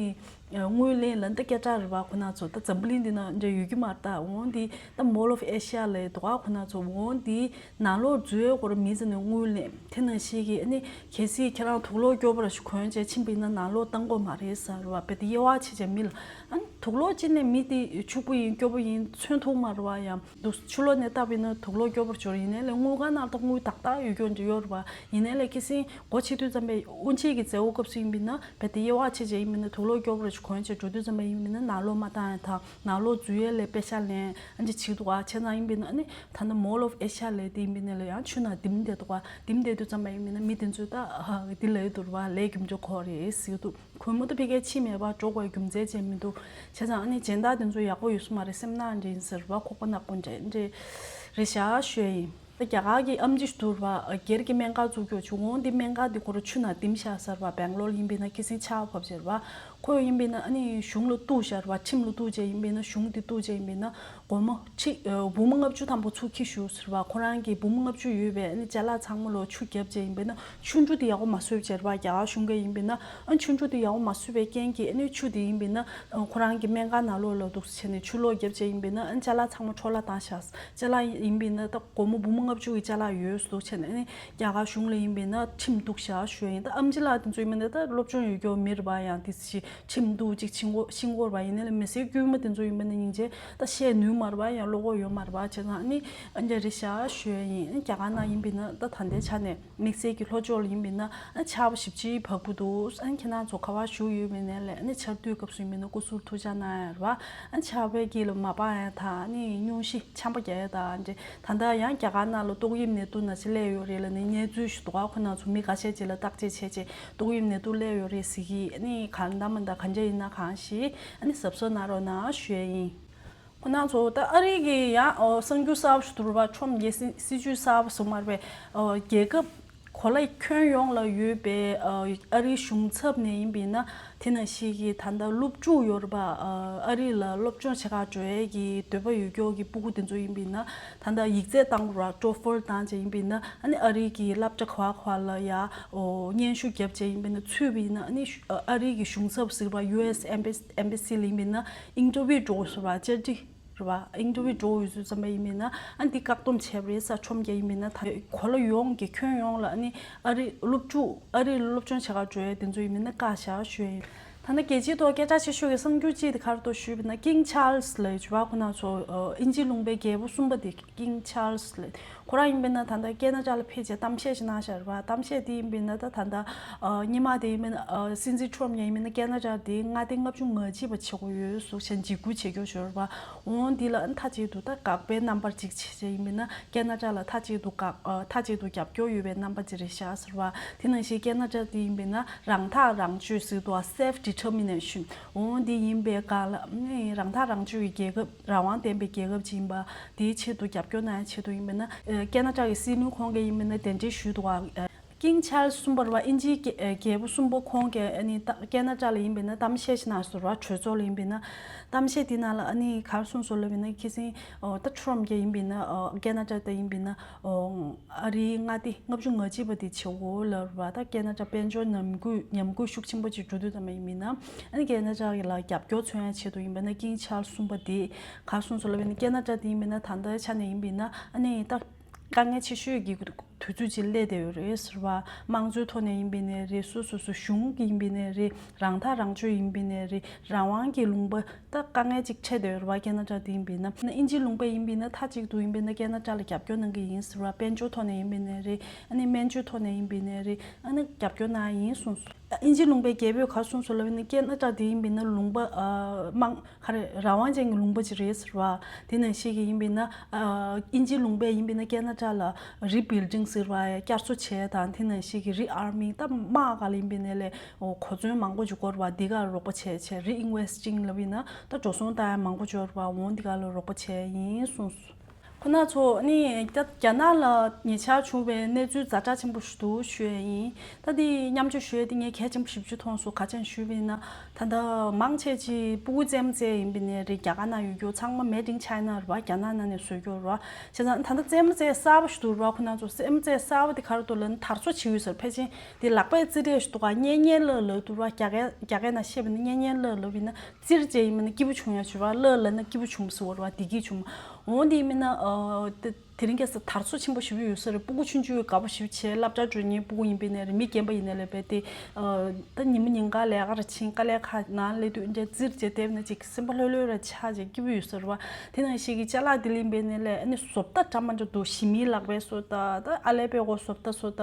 དངུལ་ལེན་ལ་འདི་སྐད་གྲགས་རེད་བ། ཁོ་ན་ཚོ་ད་འཛམ་བུ་གླིང་འདི་ན་འདྲ་ཡོད་ཀྱི་མ་རེད། ད་འོང་འདི་ད་Mall of Asia་ལས་འདུག་ག་ཁོ་ན་ཚོ་འོང་འདི་ནང་ལོགས་འཛུལ་ཡས་སྐོར་མི་ཚོ་ནས་དངུལ་ལེན། དེ་ནང་བཞིན་གྱི་ཨ་ནི་གལ་སྲིད་ཁྱེད་རང་དུག་ལོག་སྐྱོ་པོ་ར་ཞིག་གོན་བྱས་ཕྱིན་པ་ཡིན་ན་ནང་ལོགས་བཏང་དགོས་མ་རེད་ཟེར་བ། རྦད་དེ་དབྱེ་བ་ཕྱེ་བྱས་མི་ལ་ཨ་ནི་དུག་ལོག་ཅི་ནས་མི་དེ་ཕྱུག་པོ་ཡིན་སྐྱོ་པོ་ཡིན་མཚོན་ཐུབ་མ་རེད་བ། ཡང་འདུག་ཕྱི་ལོགས་ནས་བལྟས་པ་ཡིན་ན་དུག་ལོག་སྐྱོ་པོར་འགྱུར། ཡིན་ནའི་ལས་དངུལ་ཁང་ནང་ད་དངུལ་ཏག་ཏག་ཡོད་རྒྱུ་འདྲ་ཡོད་རེད་བ། ཡིན་ནའི་ལས་ཁ་སང་སྒོ་ཕྱེ་དུས་ཙམ་པའི་དབུ་འབྱེད་ཀྱི་མཛད་སྒོ་སྐབས་སུ་ཡིན་པ་ཡིན་ན་རྦད་དེ་དབྱེ་བ་ཕྱེ་བྱས་ཡིན་པ་ཡིན་ན་དུག་ལོག་སྐྱོ་པོ་ར་ཞིག་གོན་བྱས་འགྲོ་དུས་ཙམ་པ་ཡིན་པ་ཡིན་ན་ནང་ལོགས་མ་བཏང་ཡ་དང་ནང་ལོགས་འཛུལ་ཡས་ལས་པེ་ཤ་ལེན་ཨ་འདྲ་བྱེད་འདུག་ག་བྱས་ཙང་ཡིན་པ་ཡིན་ན་ཨ་ནི་ད་ལྟ་Mall of Asia་ལས་དེ་ཡིན་པ་ཡིན་ན་ལས་ཡང་ཆུ་ནང་ལྡིང་བསྡད་འདུག་ག་ལྡིང་བསྡད་དུས་ཙམ་པ་ཡིན་པ་ཡིན་ན་མི་དེ་ཚོས་ད་ཨ་འདི་ལས་འདུག་ར་བ། ལས་རྒྱུ་འབྲས་ཁོ་རེད་ཟེར་གྱི་འདུག་གུས་མོ་ད་ཕ་གིར་ཕྱིན་མེད་པ། འགྲོ་དགོས་རྒྱུ་མཚན་ཅིག་མི་འདུག་བྱས་ཙང་ཨ་ནི་སྦྱིན་བདག་དེ་ཚོ་ཡག་པོ་ཡོད་ས་མ་རེད། སེམས་ནག་འདྲ་ཡིན་ཟེར་བ། ཁོག་པ་ནག་པོ་འདྲ་འདྲ་རེད་ཤག་ཞུ་ཡ་ཡིན། ད་རྒྱ་གར་གྱི་ཨེམ་ཆི་ཞིག་འདུག་ར་བ། སྒེར་གྱི་སྨན་ཁང་བཙུགས་རྒྱུ་བྱུང་འོང་། འདི་སྨན་ཁང་འདི་ཁོ་རང་ཆུ་ནང་ལྡིང་བཞག་ཟེར་བ། སྦེང་ལོར་ཡིན་པ་ཡིན་ན་ཁ་སང་ཆར་པ་བབས་བྱས་ར་བ། ཁོ་ཡིན་པ་ཡིན་ན་ཨ་ནི་གཞུང་ལ་གཏུགས་བཞག་ར་བ། ཁྲིམས་ལ་གཏུགས་བྱས་ཡིན་པ་ཡིན་ན་གཞུང་འདི་གཏུགས་བྱས་ཡིན་པ་ཡིན་ན་སྒོར་མོ་ཁྲི་ཨ་འབུམ་ལྔ་བཅུ་ཐམ་པ་ཚུར་འཁྱེར་ཤོག་ཟེར་བ། ཁོ་རང་གི་འབུམ་ལྔ་བཅུ་ཡོད་པའི་ཨ་ནི་ཅ་ལག་ཚང་མ་ལོ་ཆུ་བརྒྱབ་བྱས་ཡིན་པ་ཡིན་ན་ཆུ་འབྲུ་དེ་ཡག་པོ་མ་བཟོས་བྱས་ར་བ། རྒྱ་གར་གཞུང་གིས་ཡིན་པ་ཡིན་ན་ཨ་ཆུ་འབྲུ་དེ་ཡག་པོ་མ་བཟོས་པའི་རྐྱེན་གྱིས་ཨ་ནི་ཆུ་དེ་ཡིན་པ་ཡིན་ན་ཨ་ཁོ་རང་གི་སྨན་ཁང་ནང་ལོགས་ལ་འདུག་སེ་བྱས་ནས་ཆུ་ལོག་བརྒྱབ་བྱས་ཡིན་པ་ཡིན་ན་ཨ་ཅ་ལག་ཚང་མ་འཕྲོ་བརླག་བཏང་བཞག་ཅ་ལག་ཡིན་པ་ཡིན་ན་ད་སྒོར་མོ་འབུམ་ལྔ་བཅུ་གི་ཅ་ལག་ཡོད་འདུག་བྱས་ནས་ཨ་ནི་རྒྱ་གར་གཞུང་ལ་ཡིན་པ་ཡིན་ན་ཁྲིམས་གཏུགས་བཞག་ཞུ་ཡ་ཡིན། ད་ཨེམ་ཆི་ལགས་དེ་ཚོ་ཡིན་པ་ཡིན་ན་ད་སློབ་སྦྱོང་ཡོད་རྒྱུ་མི་རེད་བ། ཡང་དེ་ཞིག་ཁྲིམས་འདུག་ཅིག་ཤེས་ཀྱི་ཤེས་ཀྱི་ཡོད་རེད་བ། ཡིན་ནའི་ལས་མི་སེར་དཀྱུས་མ་དེ་ཚོ་ཡིན་པ་ན་སྙིང་རྗེ་ད་བཤད་ནུས་མ་རེད་བ། ཡང་བློ་ཁོག་ཡོད་མ་རེད་བ། བྱས་ཙང་ཨ་ནི་ཨ་འདྲ་རེད་ཤག་ཞུ་ཡ་ཡིན། རྒྱ་གར་ནང་ཡིན་པ་ཡིན་ན་ད་ད་ལྟའི་ཆ་ནས་དམིགས་བསལ་གྱི་ལྷོ་ཕྱོགས་ལ་ཡིན་པ་ཡིན་ན་ཨ་ཆར་པ་ཞེ་པོ་ཅིག་བབས་ཀྱི་འདུག་ཨ་ཁྱེད་རང་ཚོ་ག་པར་བཞུགས་ཡོད་པ་ཡིན་ནའི་ལས་ཨ་ནི་ཆར་དུས་སྐབས་སུ་ཡིན་པ་ཡིན་ན་སྐུ་གཟུགས་ཐུགས་ཅག་གནང་ཡ་རེད་བ། ཨ་ཆར་པའི་དཀྱིལ་ལ་མ་སྤང་ཡ་དང་ཨ་ནི་སྙུང་གཞི་ཆམ་པ་རྒྱག་ཡ་དང་ཨ་འདྲ། ད་ལྟ་ཡང་རྒྱ་གར་ནང་ལ་ཏོག་དབྱིབས་ནད་དུག་ནང་བཞིན་སླེབས་ཡོད་རེད་ལབ་ནས་གནས་ཚུལ་ཞིག་འདུག་ག་ཁོ་རང་ཚོ་མི་འགའ་ཤས་ཅིག་ལ་བརྟག་དཔྱད་བྱས་རྗེས་ཏོག་དབྱིབས་ནད་དུག་སླེབས་ཡོད་རེད་ཟེར་གྱི། ཨ་ནི་གང་འདྲ་མི་འདྲ་གང་འདྲ་ཡིན་ན་གང་ཞིག་ཨ་ནི་གཟབ་གཟབ་གནང་རོགས་གནང་ཞུ་ཡ་ཡིན། ཁོ་རང་ཚོ་ད་ཨ་རི་གི་ཡང་ཨོ་གསར་འགྱུར་གསར་པ་ཞིག་འདུག་ར་བ། ཁྲོམ་རྒྱལ་སྲིད་སྲིད་ཇུས་གསར་པ་སོང་མ་རེད་པས། ཨོ་རྒྱལ་ཁབ་གོ་ལ་ཁྱོན་ཡོངས་ལ་ཡོད་པའི་ཨ་ཨ་རིའི་གཞུང་ཚབ་ནས་ཡིན་པ་ཡིན་ན། དེ་ནང་བཞིན་གྱི་ད་ལྟ་སློབ་ཕྲུག་ཡོད་རེད་པ། ཨ་རི་ལ་སློབ་སྦྱོང་བྱེད་གར་འགྲོ་ཡས་ཀྱི་འདོད་པ་ཡོད་ཀྱོག་གི་སྤུ་གུ་དེ་ཚོ་ཡིན་པ་ཡིན་ན་ད་ལྟ་ཡིག་ཚད་བཏང་དགོས་ར་ཊོ་ཧྥལ་བཏང་བྱས་ཡིན་པ་ཡིན་ན་ཨ་ནི་ཨ་རི་གི་སློབ་གྲྭ་ག་བ་ག་བ་ལ་ཡ་ཨོ་སྙན་ཞུ་བརྒྱབ་བྱས་ཡིན་པ་ཡིན་ན་ཚུད་པ་ཡིན་ན་ཨ་ནི་ཨ་རི་གི་གཞུང་ཚབ་ཟེར་བ་ཡུ་ཨེས་ཨེམ་བེ་སི་ལ་ཡིན་པ་ཡིན་ན་ཨིན་ཊར་བིའུ་འགྲོ་དགོས་ཟེར་བ་བཅར་འདྲི། རེད་བ། ཨིན་ཊར་བིའུ་འགྲོ་འོས་ཚུལ་ཙམ་པ་ཡིན་མིན་ན་ཨ་འདི་བཀག་སྡོམ་བྱས་པ་རེད་ས་ཁྲོམ་རྒྱག་ཡིན་མིན་ན་ད་གོ་ལ་ཡོངས་ཀྱི་ཁྱོན་ཡོངས་ལ་ཨ་ནི་ཨ་རི་སློབ་ཕྲུག་ཨ་རི་སློབ་སྦྱོང་བྱེད་གར་འགྲོ་ཡ་དེ་ཚོ་ཡིན་མིན་ན་བཀག་བཞག་ཞུ་ཡ་ཡིན། ད་ནི་རྒྱལ་སྤྱིའི་ཐོག་སྐད་གྲགས་ཆེ་ཤོས་ཀྱི་གསར་འགྱུར་གཅིག་དེ་ག་རེ་འདུག་ཞུས་པ་ན་ཀིང་ཆཱལ་སི་ལབ་ཡོད་བ། ཁོ་ན་ཚོ་ཨིན་ཇི་ལུང་པའི་རྒྱལ་པོ་གསུམ་པ་དེ་ཀིང་ཆཱལ་སི་ལབ། ཁོ་རང་ཡིན་པས་ན་ད་ལྟ་ཁེ་ན་ཌ་ལ་ཕེབས་བྱས་གཏམ་བཤད་ཞིག་གནང་བཞག་རེད་བ། གཏམ་བཤད་དེ་ཡིན་པས་ན་ད་ད་ལྟ་ཨ་སྔོན་མ་དེ་ཡིན་པས་ན་ཨ་སྲིད་འཛིན་ཁྲོམ་ཡང་ཡིན་པས་ན་ཁེ་ན་ཌ་དེ་མངའ་སྡེ་ལྔ་བཅུ་ང་གཅིག་པ་བྱེད་དགོས་ཡོད་ཟེར་བྱས་འཇིགས་སྐུལ་བྱེད་རྒྱུ་ཞིག་ཡོད་རེད་བ། འོང་འདི་ལ་མཐའ་གཅིག་ཏུ་ད་དགག་པའི་རྣམ་པ་ཅིག་བྱས་བྱས་ཡིན་པས་ན་ཁེ་ན་ཌ་ལ་མཐའ་གཅིག་ཏུ་དགག་ཨ་མཐའ་གཅིག་ཏུ་རྒྱབ་སྐྱོར་ཡོད་པའི་རྣམ་པ་ཅིག་རེད་ཤག་ཟེར་བ། དེ་ནང་བཞིན་ཁེ་ན་ཌ་དེ་ཡིན་པས་ན་རང་ཐག་རང་གཅོད་ཟེར་འདུག་བ། Self Determination། འོང་འདི་ཡིན་པའི་སྒང་ལ་ཨ་ནི་རང་ཐག་རང་གཅོད་ཀྱི་རྒྱལ་ཁབ་རང་དབང་ལྡན་པའི་རྒྱལ་ཁབ་ཅིག་ཡིན་པ་དེའི་ཆེད་དུ་རྒྱབ་སྐྱོར་གནང་ཡའི་ཆེད་དུ་ཡིན་པས་ན་ཨ་ཁེ་ན་ཌ་ཡི་སྲིད་བློན་ཁོང་གིས་ཡིན་པས་ན་གདན་འདྲེན་ཞུས་འདུག་བ། ཨ་ཀིང་ཆཱལ་སི་གསུམ་པ་རེད་བ། དབྱིན་ཇིའི་རྒྱལ་ཨ་རྒྱལ་པོ་གསུམ་པ་ཁོང་གིས་ཨ་ནི་ད་ཁེ་ན་ཌ་ལ་ཡིན་པས་ན་གཏམ་བཤད་ཞིག་གནང་སོང་ར། གྲོས་ཚོགས་ལ་ཡིན་པས་ན་གཏམ་བཤད་དེ་ནང་ལ་ཨ་ནི་ག་རེ་གསུངས་སོང་ལབ་པ་ཡིན་ན་ཁ་སང་ཨོ་ད་ཁྲོམ་གྱི་ཡིན་པས་ན་ཨོ་ཁེ་ན་ཌ་ད་ཡིན་པས་ན་ཨོ་ཨ་རིའི་མངའ་སྡེ་ལྔ་བཅུ་ང་གཅིག་པ་དེ་བྱེད་འོ་ལབ་ར། ད་ཁེ་ན་ཌ་དཔལ་འབྱོར་ཉམས་རྒུད་ཉམས་རྒུད་ཤུགས་ཆེན་པོ་ཅིག་འགྲོ་དུས་ཙམ་པ་ཡིན་མིན་ན་ཨ་ནི་ཁེ་ན་ཌ་ལ་རྒྱབ་སྐྱོར་མཚོན་ཡ་ཆེད་དུ་ཡིན་པས་ན་ཀིང་ཆཱལ་སི་གསུམ་པ་དེ་ག་རེ་གསུངས་སོང་ལབ་པ་ཡིན་ན་ཁེ་ན་ཌ་དེ་ཡིན་པས་ན་ད་ལྟའི་ཆ་ནས་ཡིན་པས་ན་ཨ་ནི་ད་དཀའ་ངལ་ཆེ་ཤོས་ཀྱི་དུས་ཚོད་ཅིག་སླེབས་བསྡད་ཡོད་རེད་ཟེར་བ། དམངས་གཙོའི་ཐོག་ནས་ཡིན་པས་ན་རེད། སོ་སོ་སོ་གཞུང་གི་ཡིན་པས་ན་རེད། རང་ཐག་རང་གཅོད་ཡིན་པས་ན་རེད། རང་དབང་གི་ལུང་པ་ད་དཀའ་ངལ་ཅིག་འཕྲད་བསྡད་ཡོད་རེད་བ། ཁེ་ན་ཌ་དེ་ཡིན་པས་ན་དབྱིན་ཇི་ལུང་པ་ཡིན་པས་ན་མཐའ་གཅིག་ཏུ་ཡིན་པས་ན་ཁེ་ན་ཌ་ལ་རྒྱབ་སྐྱོར་གནང་གི་ཡིན་ཟེར་བ། དཔལ་འབྱོར་ཐོག་ནས་ཡིན་པས་ན་རེད། ཨ་ནི་སྨན་བཅོས་ཐོག་ནས་ཡིན་པས་ན་རེད། ཨ་ནི་རྒྱབ་སྐྱོར་གནང་ཡིན་གསུངས་སོང་། དབྱིན་ཇི་ལུང་པའི་རྒྱལ་པོས་ག་རེ་གསུངས་སོང་ལབ་ན་ཁེ་ན་ཌ་དེ་ཡིན་པས་ན་ལུང་པ་ཨ་དམངས་ག་རེ་རང་དབང་ཅན་གྱི་ལུང་པ་ཅིག་རེད་ཟེར་བ། དེ་ནང་བཞིན་གྱི་ཡིན་པས་ན་ཨ་དབྱིན་ཇི་ལུང་པས་ཡིན་པས་ན་ཁེ་ན་ཌ་ལ་རི་བིལ་ཌིང་ཟེར་བ་བསྐྱར་གསོ་བྱས་དང་དེ་ནང་བཞིན་གྱི་རི་ཨར་མིང་ད་དམག་སྒང་ལ་ཡིན་པས་ན་ལས་གོ་མཚོན་མང་པོ་ཅིག་བསྐོར་བ་འདི་ག་ལ་རོགས་པ་བྱས་བྱས། རི་ཨིན་ཝེ་སི་ཊིང་ལབ་ཡིན་ན་ད་འགྲོ་སོང་བཏང་ཡ་མང་པོ་ཅིག་ཡོད་རེད་བ། འོང་འདི་ག་ལ་རོགས་པ་བྱས་ཡིན་གསུངས་སོང་། ཁོ་ན་ཚོ་ནི་རྒྱ་རྒྱ་ནག་ལ་ཉེ་ཆར་བྱུང་བའི་གནས་ཚུལ་ཛ་དྲག་ཆེན་པོ་ཞིག་འདུག་ཞུ་ཡས་ཡིན། ད་འདི་མཉམ་སྤྱོད་ཞུ་ཡས་འདི་ངས་གལ་ཆེན་པོ་ཞེ་པོ་ཅིག་མཐོང་སོང་། ག་ཅན་ཞུས་པ་ཡིན་ན། ད་ལྟ་མང་ཆེ་ཅིག་སྤུ་གུ་རྩེད་མོ་རྩེ་ཡིན་པ་ནས་རེད། རྒྱ་གར་ནང་ཡོད་རྒྱུ་ཚང་མ་Made in China རེད་བ། རྒྱ་ནག་ནང་ནས་བཟོས་རྒྱུ་རེད་བ། བྱས་ཙང་ད་ལྟ་རྩེད་མོ་རྩེ་གསར་པ་ཞིག་འདུག་རེད་བ། ཁོ་ན་ཚོ་རྩེད་མོ་རྩེ་གསར་པ་དེ་ག་རེ་འདུག་ལབ་ན་དར་སྲོལ་བྱེད་ཡོད་ཟེར། ཕལ་ཆེར་དེ་ལག་པས་རྩེད་རེས་ཞིག་འདུག་ག་གཉན་གཉན་ལབ་ལབ་འདུག་རེད་བ། རྒྱ་སྐད་རྒྱ་སྐད་ནང་བཤད་པ་ན་གཉན་གཉན་ལབ་ལབ་ཡིན་ན། རྩེད་རེས་བྱས་ཡིན་པ་ན་སྐྱིད་པོ་བྱུང་ཡ་ཞུ་བ། ལབ་ལབ་ན་སྐྱིད་པོ་བྱུང་ཟེར་བ་རེད་བ། བདེ་སྐྱིད་བྱུང་། འོ་འདི་ཡིན་པ་ན་ཨ་དེ་དེ་རིང་ཁ་སང་དར་སྲོལ་ཆེན་པོ་ཞེ་པོ་ཡོད་ས་རེད། སྤུ་གུ་ཆུང་ཆུང་དགའ་པོ་ཞེ་པོ་བྱས། སློབ་གྲྭ་འགྲོ་མཁན་སྤུ་གུ་ཡིན་པ་ཡིན་ན་རེད། མི་རྒན་པ་ཡིན་ན་ལས་པས་དེ་ཨ་ད་ཉིན་མོ་ཉིན་གང་ལས་ཀ་རེ་ཕྱིན། དཀའ་ལས་ཁག་ནང་སླེབས་དུས་འདྲ་རྩེད་རེས་བྱས་བསྡད་པ་ན་ཅིག་སེམས་པ་ལྷོད་ལྷོད་ར་ཆགས་བྱས་སྐྱིད་པོ་ཡོད་ས་རེད་བ། དེ་ནང་བཞིན་གྱི་ཅ་ལག་དེ་ལ་ཡིན་པ་ཡིན་ན་ལས་ཨ་ནི་བཟོ་ལྟ་འདྲ་མི་འདྲ་འདུག་ཞི་མིའི་ལག་པས་བཟོ་ལྟ། ད་ཨ་ལེ་པའི་གོ་བཟོ་ལྟ་བཟོ་ལྟ།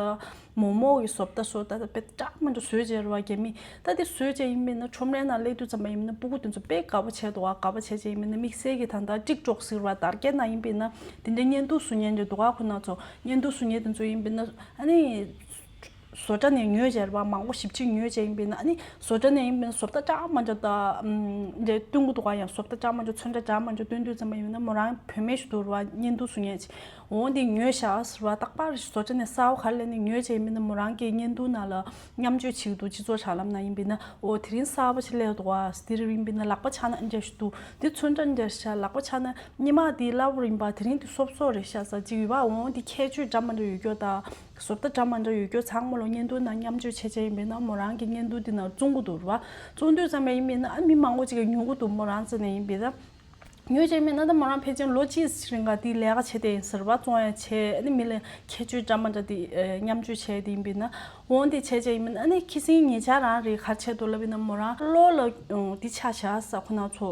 མོག་མོག་གི་བཟོ་ལྟ་བཟོ་ལྟ་དཔེ་འདྲ་མི་འདྲ་བཟོས་བྱས་རེད་བ། རྒྱ་མིས་ད་དེ་བཟོས་བྱས་ཡིན་པ་ཡིན་ན་ཁྲོམ་རའི་ནང་སླེབས་དུས་ཙམ་པ་ཡིན་ན་སྤུ་གུ་དེ་ཚོ་དཔེ་དགའ་པོ་བྱས་འདུག་བ། དགའ་པོ་བྱས་བྱས་ཡིན་པ་ཡིན་ན་དམིགས་བསལ་གྱི་ད་ལྟ་ཀྲིག་ཀྲོག་ཟེར་བ་དར་རྒྱས་ནང་ཡིན་པ་ཡིན་ན་དེ་འདྲའི་བརྙན་ཐུང་བཟོ་མཁན་དེ་འདུག་ག་ཁོ་ན་ཚོ་བརྙན་ཐུང་བཟོ་མཁན་དེ་ཚོ་ཡིན་པ་ཡིན་ན་ཨ་ནི་བཟོ་གྲྭ་ནས་ཉོས་བྱས་རེད་བ། མང་པོ་ཞེ་པོ་ཅིག་ཉོས་བྱས་ཡིན་པ་ཡིན་ན་ཨ་ནི་བཟོ་གྲྭ་ནས་ཡིན་པ་ཡིན་ན་བཟོ་ལྟ་འདྲ་མི་འདྲ་དང་འདྲ་སྟོན་གྱི་འདུག་ག་ཡང་བཟོ་ལྟ་འདྲ་མི་འདྲ་ཚོན་ཁྲ་འདྲ་མི་འདྲ་སྟོན་དུས་ཙམ་པ་ཡིན་པ་ཡིན་ན་མོ་རང་བུད་མེད་ཞིག་འདུག་རེད་བ། བརྙན་ཐུང་བཟོ་མཁན་ཅིག་འོ་འདི་ཉོས་ཤག་ཟེར་བ། རྟག་པར་བཟོ་གྲྭ་ནས་གསར་པ་ག་རེ་ལེན་ནས་ཉོས་བྱས་ཡིན་པ་ཡིན་ན་མོ་རང་གི་བརྙན་ཐུང་ནང་ལ་མཉམ་སྤྱོད་བྱེད་ཀྱི་འདུག་སྤྱི་ཚོགས་དྲ་ལམ་ནང་ཡིན་པ་ཡིན་ན། འོ་དེ་རིང་གསར་པ་ཞིག་སླེབས་འདུག་ག་དེ་རིང་ཡིན་པ་ཡིན་ན་ལག་པ་འཆང་ན་འདྲ་ཞིག་འདུག་འདི་ཚོན་ཁྲ་འདྲ་ཞིག་ལག་པ་འཆང་ན་སྔོན་མ་དེ་སླ་པོ་ཡིན་པ། དེ་རིང་དེ་སོབ་སོབ་རེད་ཤག་ཟེར་ཅིག་ཡོད་པ། འོ་འདི་ཁྱད་ཆོས་འདྲ་མི་འདྲ་ཡོད་རྒྱུ་དང་བཟོ་ལྟ་འདྲ་མི་འདྲ་ཡོད་རྒྱུ་ཚང་མ་ལ་བརྙན་ཐུང་ནང་མཉམ་སྤྱོད་བྱས་བྱས་ཡིན་པ་ཡིན་ན་མོ་རང་གི་བརྙན་ཐུང་འདི་ནང་བཙོང་གི་འདུག་རེད་བ། བཙོང་དུས་ཙམ་པ་ཡིན་པ་ཡིན་ན་ཨ་མི་མང་པོ་ཅིག་གིས་ཉོ་གི་འདུག་མོ་རང་རྩ་ནས་ཡིན་པ་ཡིན་ན། ཉོས་བྱས་མིན་ན་ད་མོ་རང་ཕལ་ཆེར་ལོ་གཅིག་རིང་ག་དེའི་ལས་ཀ་བྱས་ཏེ་ཡིན་ཟེར་བ། བཙོང་ཡ་བྱས་ཨ་ནི་མི་ལ་ཁྱད་ཆོས་འདྲ་མི་འདྲ་དེ་མཉམ་སྤྱོད་བྱས་ཏེ་ཡིན་པས་ན། འོང་དེ་བྱས་བྱས་ཡིན་མིན་ཨ་ནི་ཁྱི་སེང་ཉེ་ཆར་རང་རེད་ག་བྱས་འདུག་ལབ་ཡིན་ན་མོ་རང་གློ་ལ་དེ་ཆགས་བཞག་ས། ཁོ་ན་ཚོ་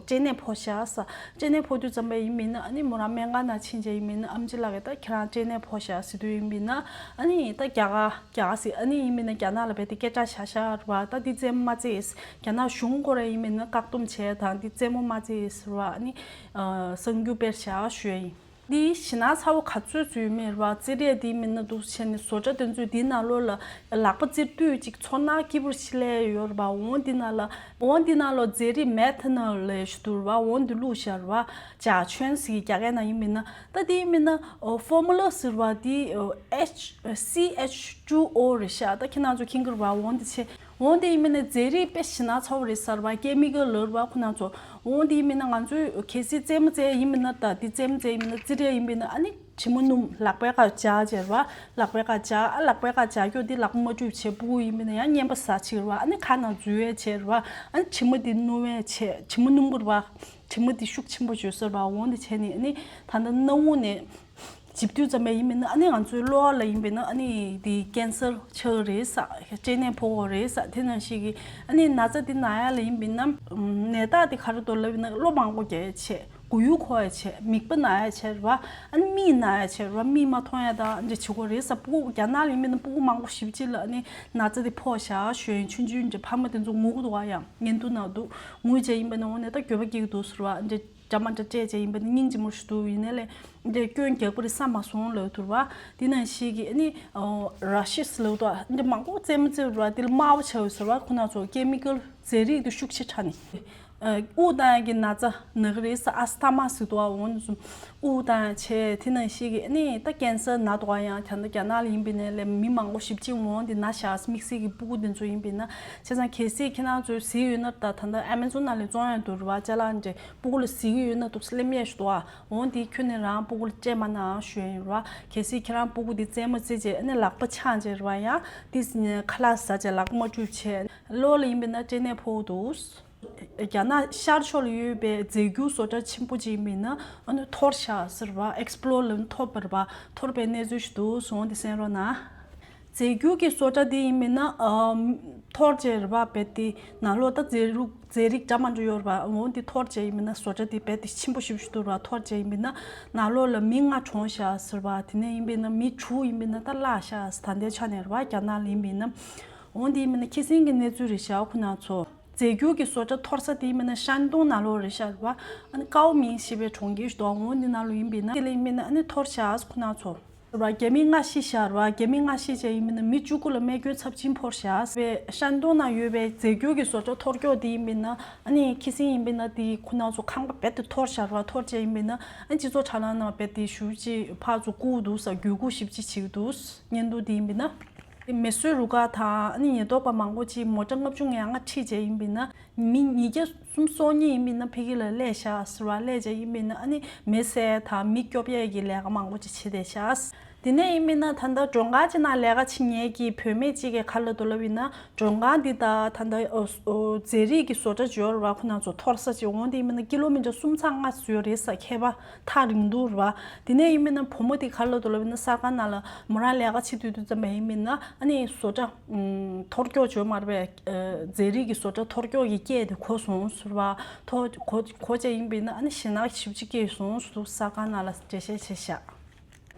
སྐྲན་ནད་ཕོག་བཞག་ས། སྐྲན་ནད་ཕོག་དུས་ཙམ་པ་ཡིན་མིན་ཨ་ནི་མོ་རང་སྨན་ཁང་ནང་ཕྱིན་བྱས་ཡིན་མིན་ཨམ་ཆི་ལགས་ཀྱིས་ད་ཁྱེད་རང་སྐྲན་ནད་ཕོག་བཞག་ཟེར་དུས་ཡིན་མིན་ཨ་ནི་ད་རྒྱ་གར་རྒྱ་གར་ཟེར་ཨ་ནི་ཡིན་མིན་རྒྱ་ནག་ལ་བས་དེ་སྐད་གྲགས་བཞག་བཞག་རེད་བ། ད་དེ་རྩེད་མོ་མ་རྩེས། རྒྱ་ནག་གཞུང་སྐོར་ཡིན་མིན་ན་བཀག་སྡོམ་བྱས་དང་དེ་རྩེད་མོ་མ་རྩེས་ཟེར་བ་ཨ་ནི་གསར་འགྱུར་སྤེལ་བཞག་ཞུ་ཡ་ཡིན། འདི་ཞེད་སྣང་ཚ་བོ་ག་ཚོད་ཚོད་ཡོད་མེད་རེད་བ། རྩེད་རེས་དེ་མིན་ན་འདུག་བྱས་ནས་བཟོ་གྲྭ་དེ་ཚོས་དེའི་ནང་ལོགས་ལ་ལག་པ་བཙིར་དུས་ཅིག་ཚོར་སྣང་སྐྱིད་པོ་ཞིག་སླེབས་ཡོད་རེད་བ། འོང་དེ་ནང་ལ་འོང་དེ་ནང་ལོགས་རྫས་རིགས་མེ་ཐ་ནོལ་ལབ་ཞིག་འདུག་རེད་བ། འོང་དེ་བླུགས་བཞག་རེད་བ། ཇ་ཆོན་ཟེར་གྱི་རྒྱ་སྐད་ནང་ཡིན་མིན་ན། ད་དེ་ཡིན་མིན་ན་ཨོ་ཕོར་མུ་ལ་ཟེར་བ་དེ་ཨོ་ཨེཆ་སི་ཨེཆ་ཊུ་ཨོ་རེད་ཤག་ད་ཁྱེད་རང་ཚོ་མཁྱེན་གྱི་རེད་བ། འོང་དེ་བྱས། འོང་དེ་ཡིན་མིན་ན་རྫས་རིགས་དཔེ་ཞེད་སྣང་ཚ་བོ་རེད་ཟེར་བ། ཀེ་མི་ཀལ་ལབ་རེད་བ་ཁོ་ན་ཚོ། འོང་དེ་ཡིན་མིན་ན་ང་ཚོས་གལ་སྲིད་རྩེད་མོ་རྩེ་ཡིན་མིན་ན་ད་དེ་རྩེད་མོ་རྩེ་ཡིན་མིན་ན་རྩེད་རེས་ཡིན་མིན་ན་ཨ་ནི་དྲི་མ་སྣུམ་ལག་པའི་ཁ་སྦྱར་བྱས་རེད་བ། ལག་པའི་ཁ་སྦྱར་ཨ་ལག་པའི་ཁ་སྦྱར་རྒྱུ་དེ་ལག་པ་མ་བཀྲུས་བྱས་སྤུ་གུ་ཡིན་མིན་ན་ཡང་རྔན་པ་ཟ་བྱེད་རེད་བ། ཨ་ནི་ཁ་ནང་འཛུལ་བས་བྱས་རེད་བ། ཨ་ནི་དྲི་མ་དེ་སྣུམ་བས་བྱས་དྲི་མ་སྣུམ་གྱི་རེད་བ། དྲི་མ་དེ་ཤུགས་ཆེན་པོ་བྱོས་ཟེར་བ། འོང་དེ་བྱས་ནས་ཨ་ནི་ད་ལྟ་སྣ་བུག་ནས། བྱིབས་དུས་ཙམ་པ་ཡིན་པས་ན་ཨ་ནི་ང་ཚོའི་གློ་བ་ལ་ཡིན་པས་ན་ཨ་ནི་དེ་ཀན་སར་ཆགས་རེད་ས། སྐྲན་ནད་ཕོག་གོ་རེད་ས། དེ་ནང་བཞིན་གྱི་ཨ་ནི་ན་ཚ་དེ་ན་ཡ་ལ་ཡིན་པས་ན་ནད་རྟགས་དེ་ག་རེ་འདུག་ལབ་ཡིན་ན་གློ་མང་པོ་རྒྱག་ཡ་བྱས། མགོ་ཡུ་འཁོར་ཡ་བྱས། མིད་པ་ན་ཡ་བྱས་རེད་བ། ཨ་ནི་མིག་ན་ཡ་བྱས་རེད་བ། མིག་མ་མཐོང་ཡ་དང་འདྲ་བྱེད་གོ་རེད་ས། སྤུ་གུ་རྒྱ་ནག་ལ་ཡིན་པས་ན་སྤུ་གུ་མང་པོ་ཞེ་པོ་ཅིག་ལ་ཨ་ནི་ན་ཚ་དེ་ཕོག་བཞག་ཞུ་ཡིན། ཆུང་ཆུང་འདྲ་ཕ་མ་དེ་ཚོ་ངུ་གི་འདུག་བ། ཡང་བརྙན་ཐུང་ནང་འདུག་ངུ་བྱས་ཡིན་པས་ན་འོ་ནས་ད་འགྱོད་པ་སྐྱེ་གི་འདུག་ཟེར་བ་འདྲ། འདྲ་མ་འདྲ་སྤྲད་བྱས་ཡིན་པ་ནི་སྙིང་རྗེ་མོ་ཞིག་འདུག་ཡིན་ནའི་ལས་འདི་སྐྱོན་རྒྱག་པ་རེད་བསམ་མ་སོང་ལབ་འདུག་བ། དེ་ནང་བཞིན་གྱི་ཨ་ནི་ར་ཤིས་ལབ་འདུག་འདི་མང་པོ་རྩེད་མོ་རྩེ་བ་དེ་ལ་དམར་པོ་ཆགས་ཡོད་ཟེར་བ། ཁོ་ན་ཚོ་ཀེ་མི་ཀལ་རྫས་རིགས་དེ་ཤུགས་ཆེ་དྲགས་ནས་དབུགས་བཏང་ཡག་གི་ན་ཚ་ན་གི་རེད་ས། ཨ་སི་ཐ་མ་ཟེར་འདུག་འོ་ན་ཚོ་དབུགས་བཏང་ཡག་བྱས། དེ་ནང་བཞིན་གྱི་ཨ་ནི་ད་ཀན་སར་ན་འདུག་ཡང་ད་ལྟ་རྒྱ་ནག་ལ་ཡིན་པ་ཡིན་ནའི་ལས་མི་མང་པོ་ཞེ་པོ་ཅིག་འོ་འདི་ན་བཞག་དམིགས་བསལ་གྱི་སྤུ་གུ་དེ་ཚོ་ཡིན་པ་ཡིན་ན། བྱས་ཙང་གལ་སྲིད་ཁྱེད་རང་ཚོས་གཟིགས་ཡོད་ན་ད་ད་ལྟ་ཨ་མེ་ཛོན་ནང་ལས་བཙོང་ཡག་འདུག་རེད་བ། ཅ་ལག་འདྲ། སྤུ་གུ་ལ་གཟིགས་ཀྱི་ཡོད་ན་འདུག་སེ་ལེམ་ཡས་ཞུ་དོ། འོང་དེ་ཁྱོད་ནས་རང་སྤུ་གུ་ལ་སྤྲད་མ་གནང་ཞུ་ཡ་ཡིན་ར། གལ་སྲིད་ཁྱེད་རང་སྤུ་གུ་དེ་རྩེད་མོ་རྩེ་བྱས་ཨ་ནི་ལག་པ་འཆང་བྱས་ར་ཡང་དེ་ཁ་ལག་ཟ་བྱས་ལག་པ་མ་བཀྲུས་བྱས་གློ་ལ་ཡིན་པས་ན་སྐྲན་ནད་ཕོག་འདུག་རྒྱ་ནག་ཤར་ཕྱོགས་ལ་ཡོད་པའི་རྫས་འགྱུར་བཟོ་གྲྭ་ཆེན་པོ་ཅིག་ཡིན་པས་ན་ཨ་ནི་འཐོར་བཞག་ཟེར་བ། ཨེགས་པི་ལོཌ་ལ་འཐོར་བ་རེད་པ། འཐོར་པའི་གནས་ཚུལ་ཞིག་འདུག་འོང་དེ་གསན་རོགས་གནང་། རྫས་འགྱུར་གྱི་བཟོ་གྲྭ་དེ་ཡིན་མིན་ན་ཨ་འཐོར་བྱས་རེད་པ། རྦད་དེ་ནང་ལོགས་ད་རྫས་རིགས་རྫས་རིགས་འདྲ་མི་འདྲ་ཡོད་རེད་པ། འོ་འདི་འཐོར་བྱས་ཡིན་མིན་ན་བཟོ་གྲྭ་དེ་རྦད་དེ་ཆེན་པོ་ཞེ་པོ་ཞིག་འདུག་རེད་པ། འཐོར་བྱས་ཡིན་མིན་ན་ནང་ལོགས་ལ་མི་ལྔ་གྲོངས་བཞག་ཟེར་བ། དེ་ནས་ཡིན་པས་ན་མི་དྲུག་ཡིན་པས་ན་ད་བརླག་བཞག་ཟེར། ད་ལྟའི་ཆ་ནས་རེད་པ། རྒྱ་ནག་ལ་ཡིན་པས་ན། འོ་འདི་ཡིན་མིན་ན་ཁྱི་སེང་གི་གནས་ཚུལ་རེད་བཞག་ཁོ་ན་ཚོ། རྫས་འགྱུར་གྱི་བཟོ་གྲྭ་འཐོར་ས་དེ་ཡིན་མིན་ན་ཧྲན་ཏུང་ནང་ལོགས་རེད་བཞག་རེད་པ། ཨ་ནི་ཀའོ་མིང་ཞེས་པའི་གྲོང་ཁྱེར་ཞིག་འདུག་འོ་འདི་ནང་ལོགས་ཡིན་པས་ན་དེ་ལ་ཡིན་མིན་ན་ཨ་ནི་འཐོར་བཞག་ཁོ་ན་ཚོ། ར་རྒྱ་མི་ལྔ་ཤི་ཤག་ར། རྒྱ་མི་ལྔ་ཤི་བྱས་ཡིན་མིན་ན་མི་བཅུ་དགུ་ལ་རྨས་སྐྱོན་ཚབས་ཆེན་ཕོག་ཤག་བས་ཤན་ཏུང་ན་ཡོད་པའི་རྫས་འགྱུར་གྱི་བཟོ་གྲྭ་འཐོར་སྐྱོད་དེ་ཡིན་མིན་ན་ཨ་ནི་ཁི་སིང་ཡིན་མིན་ན་དེ་ཁོ་ན་ཚོ་ཁང་པ་རྦད་དེ་འཐོར་ཤག་ར། འཐོར་བྱས་ཡིན་མིན་ན་ཨ་ནི་སྤྱི་ཚོགས་དྲ་ལམ་ནང་རྦད་དེ་ཞུ་ཅིག་ཕར་ཚུར་བསྐུར་འདུག་ས། བརྒྱུད་སྐུར་ཞིབ་ཅིག་བྱེད་འདུག་ས། བརྙན་ཐུང་དེ་ཡིན་མིན་ན། མེ་གསོད་རུ་ཁག་དང་ཨ་ནི་ཉེན་རྟོག་པ་མང་པོ་ཅིག་མོ་ཊ་ལྔ་བཅུ་ང་ལྔ་ཁྲིད་བྱས་ཡིན་མིན་ན། མི་ཉིས་བརྒྱ་སུམ་ཅུ་སོ་གཉིས་ཡིན་མིན་ན་ཕ་གི་ལ་སླེབས་ཤག་ཟེར་བ། སླེབས་བྱས་ཡིན་མིན་ན་ཨ་ནི་མེ་བསད་དང་མི་སྐྱོབ་ཡས་ཀྱི་ལས་ཀ་མང་པོ་ཅིག་བྱེད་བསྡད་ཤག་དེ་ནས་ཡིན་མིན་ན་ད་ལྟ་མགྲོན་ཁང་ཅིག་ནང་ལས་ཀ་བྱེད་མཁན་གྱི་བུད་མེད་ཅིག་གིས་ག་ལབ་འདུག་ལབ་ཡིན་ན། མགྲོན་ཁང་འདི་དང་ད་ལྟ་ཨོ་ཨོ་རྫས་རིགས་ཀྱི་བཟོ་གྲྭ་འབྱོར་བ་ཁོ་ན་ཚོ་འཐོར་ས་ཅིག་འོང་དེ་ཡིན་མིན་ན་ཀི་ལོ་མི་ཊར་སུམ་ཚེག་ལྔ་ཙམ་ཡོད་རེད་ས། ཁྱད་པར་ཐག་རིང་འདུག་ར། དེ་ནས་ཡིན་མིན་ན་བུ་མོ་དེ་ག་ལབ་འདུག་ལབ་ཡིན་ན། གསར་ཁང་ནང་ལ་མོ་རང་ལས་ཀ་བྱེད་དུས་དུས་ཙམ་པ་ཡིན་མིན་ན་ཨ་ནི་བཟོ་གྲྭ་ཨུམ། འཐོར་སྐྱོད་བྱོས་མ་རེད་པས། ཨ་རྫས་རིགས་ཀྱི་བཟོ་གྲྭ་འཐོར་སྐྱོད་ཀྱི་སྐད་དེ་གོ་སོང་ཟེར་བ། འཐོར་གོ་གོ་བྱས་ཡིན་པས་ན་ཨ་ནི་ཞེད་སྣང་ཞེ་པོ་ཅིག་སྐྱེས་སོང་ཟེར་འདུག་གསར་ཁང་ནང་ལ་འགྲེལ་བཤད་བྱས་ཤག་